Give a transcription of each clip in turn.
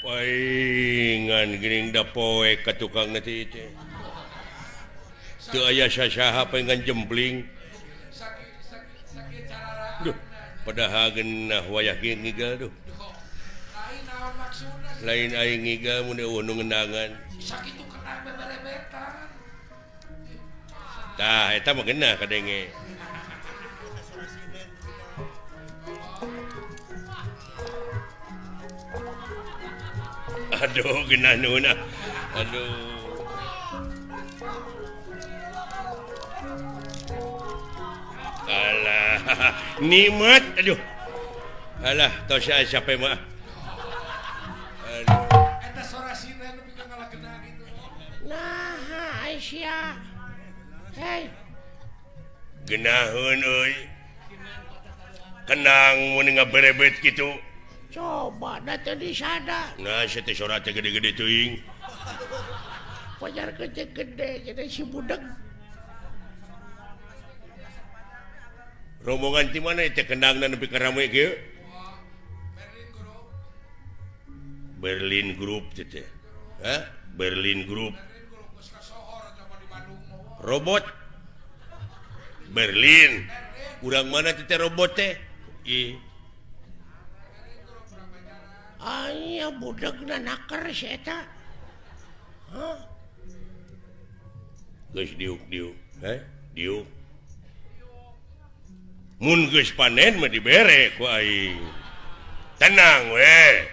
Paingan geuning da poek ka tukang teh teh. Teu aya sasaha paingan jempling. Duh, padahal geunah wayah ge ngigal duh. Lain aing ngigal mun eueuh nu ngendangan. Sakitu kenang beberebetan. Tah eta mah geunah kadenge. Aduh geunah nuhun ah. Aduh. Alah, nikmat aduh. Alah, tos siapa mah. Aduh. Eta sora sinden nu pikeun ngalageuna gitu. Nah, Aisyah. Hei. Geunaheun euy. Kenang mun ngaberebet kitu. Coba da teu disada. Nah, sia teh sora teh gede-gede teuing. Pajar gede-gede jadi si budeg. Rombongan ti mana teh kendangna nepi ka rame kieu? Berlin Group teh teh. Hah? Berlin Group. Robot Berlin. Urang mana teh robot teh? Ih. Aya budegna naker si eta. Hah? Geus diuk-diuk, heh? Diuk. Mun geus panen mah dibere ku aing. Tenang we.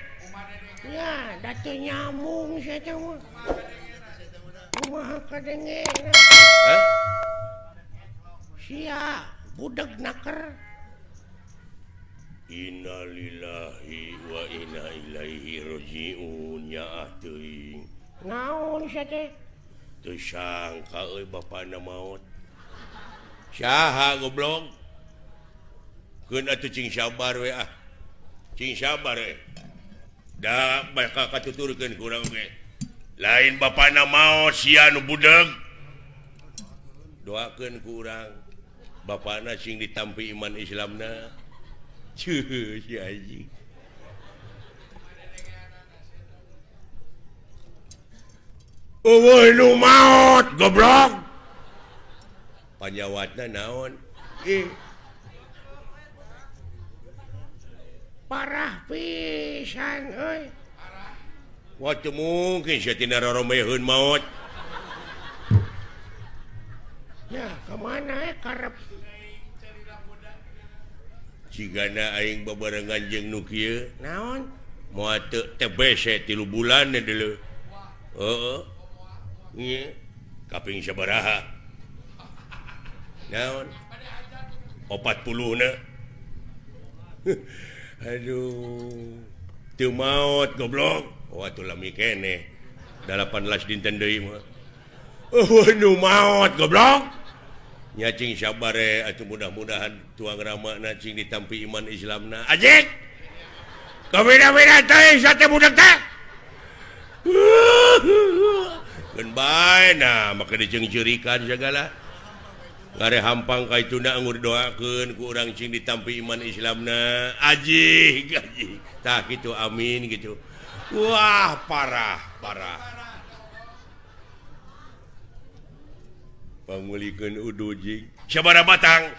Ya, da teu nyambung si eta mah. Kumaha kadengena? Hah? Sia budeg naker. Innalillahi wa inna ilaihi rajiun ya teuing. Naon sia teh? Teu sangka euy bapana maot. Saha goblok? Keun atuh cing sabar we ah. Cing sabar we. Da bakal katuturkeun ku urang ge. Lain bapana maot sia nu budeg. Doakeun ku urang bapana sing ditampi iman Islamna. Cuh, si anjing. Eueuh nu maot goblok. Panyawatna naon? Ih. Parah pisan euy. Wah teu mungkin sia tina roromeheun maot. Ya, ka mana karep? Cigana aing babarengan jeung nu kieu. Naon? Moal teu TBC 3 bulan deuleu. Heeh. Ieu kaping sabaraha? Naon? 40 na. Aduh. Teu maot goblok. Oh atuh lami keneh. 18 dinten deui mah. Oh nu maot goblok. Nya cing sabare atuh mudah-mudahan tuang ramana cing ditampi iman Islamna. Ajik. Kabeda-beda teh sate budak teh. Keun bae nah make diceungceurikan sagala. Ngare hampang ka ituna anggur doakeun ku urang cing ditampi iman Islamna. Ajik, ajik. Tah kitu amin gitu. Wah, parah, parah. Pangulikeun udu jing. Sabaraha batang?